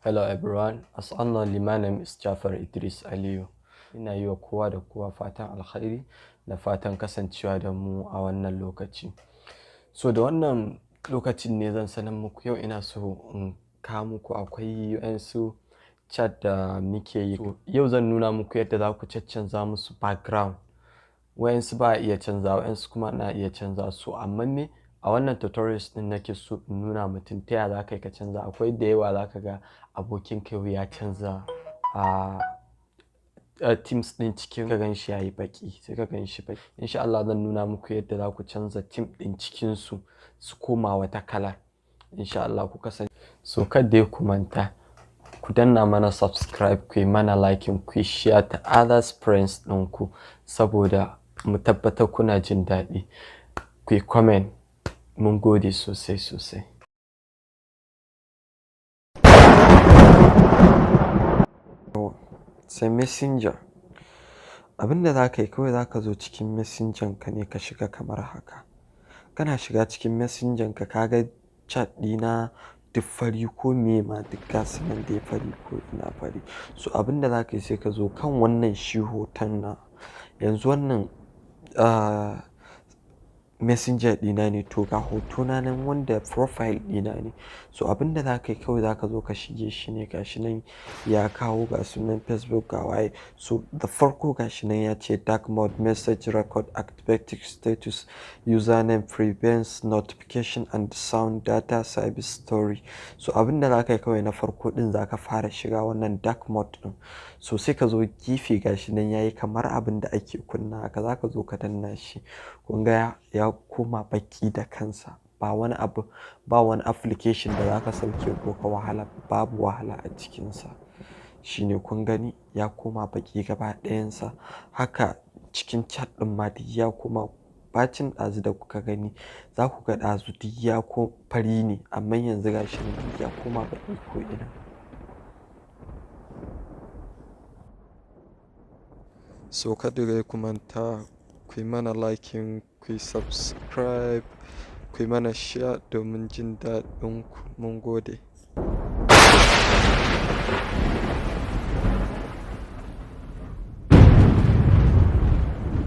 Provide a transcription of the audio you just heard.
Hello everyone, as unknown, my name is Jafar Idris Aliyu. Ina yi wa kowa da kowa fatan alkhairi da fatan kasancewa da mu a wannan lokaci. So da wannan lokacin ne zan sanar muku, yau ina so in kawo muku akwai waƴansu chat da muke yi. Yau zan nuna muku yadda za ku caccanza musu background. Waƴansu ba a iya canzawa, waƴansu kuma ana iya canza su. Amma me a wannan tutorials ɗin nake so in nuna mutum ta ya za ka yi ka canza. Akwai da yawa za ka ga abokinka yau ya canza a themes ɗin cikin, ka gan shi ya yi baƙi, sai ka gan shi baƙi. Insha Allah zan nuna muku yadda za ku canza theme ɗin cikinsu su koma wata kala. Insha Allah ku kasance. So kada dai ku manta, ku danna mana subscribe, ku yi mana liking, ku yi share ta others friends ɗinku saboda mu tabbatar kuna jin daɗi. Ku yi comment. Mun gode sosai sosai. Sai Messenger. Abin da za ka yi kawai, za ka zo cikin Messenger ka ne ka shiga kamar haka. Kana shiga cikin Messenger ka, ka ga chat ɗina duk fari, ko me ma duk gasu nan dai fari, ko ina fari. So abin da za ka yi, sai ka zo kan wannan shi hoton na. Yanzu wannan Messenger ɗina ne, to ga hotona nan wanda profile ɗina ne. So abin da za ka yi kawai, za ka zo ka shige shi ne, gashi nan ya kawo, ga sunan Facebook, ga waye. So da farko gashi nan ya ce dark mode, message record, activity status, username, prevents notification and sound, data service, story. So abin da za ka yi kawai na farko ɗin, za ka fara shiga wannan dark mode ɗin. So sai ka zo gefe, gashi nan yayi kamar abin da ake kunna haka, za ka zo ka danna shi. Kun ga ya koma baƙi da kansa. Ba wani abu, ba wani application da za ka sauke ko ka wahala, babu wahala a cikinsa. Shine kun gani ya koma baƙi gaba ɗayansa. Haka cikin chat ɗin ma duk ya koma bacin ɗazu da kuka gani. Za ku ga ɗazu duk ya ko fari ne, amma yanzu gashi nan duk ya koma baƙi ko ina. So kada dai ku manta, ku yi mana liking, ku yi subscribe, ku yi mana share domin jin daɗin ku. Mun gode.